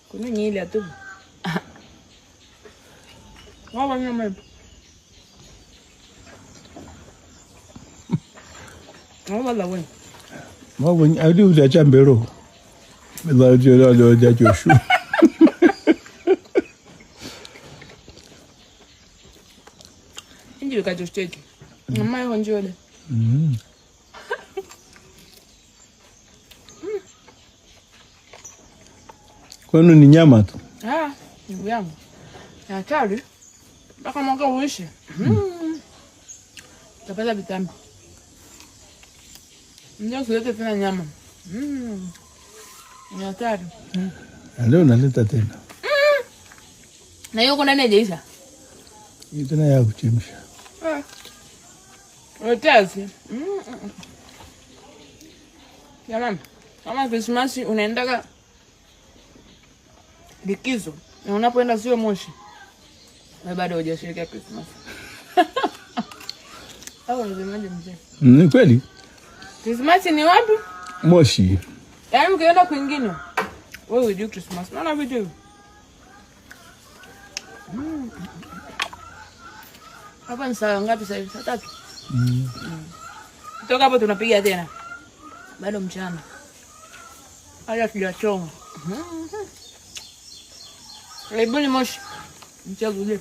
Kuna nyili tu. Wao nyama. Wao la wewe. 我问你，留在江边喽，老就老留在就说。 Injili kachochecho. Mama yako njole. Kwenu ni nyama tu. Ah, ndugu yangu. Hatari. Mpaka mwaka uishe. Utapata vitambi. Ndio usilete tena nyama. Ni hatari. Leo naleta tena. Na hiyo kuna nini haijaisha? Hii tena ya kuchemsha. Ah. Wetezi. Jamani, kama Krismasi unaendaga likizo na unapoenda sio Moshi, wewe bado hujasherehekea Krismasi. Au unasemaje mzee? Ni kweli? Krismasi ni wapi? Moshi. Yaani ukienda kwingine wewe hujui Krismasi. Unaona vitu hivi? Hapa ni saa ngapi sasa hivi? Saa 3. Kutoka hapo tunapiga tena. Bado mchana. Haya tujachoma. Karibuni Moshi. Mchagulie.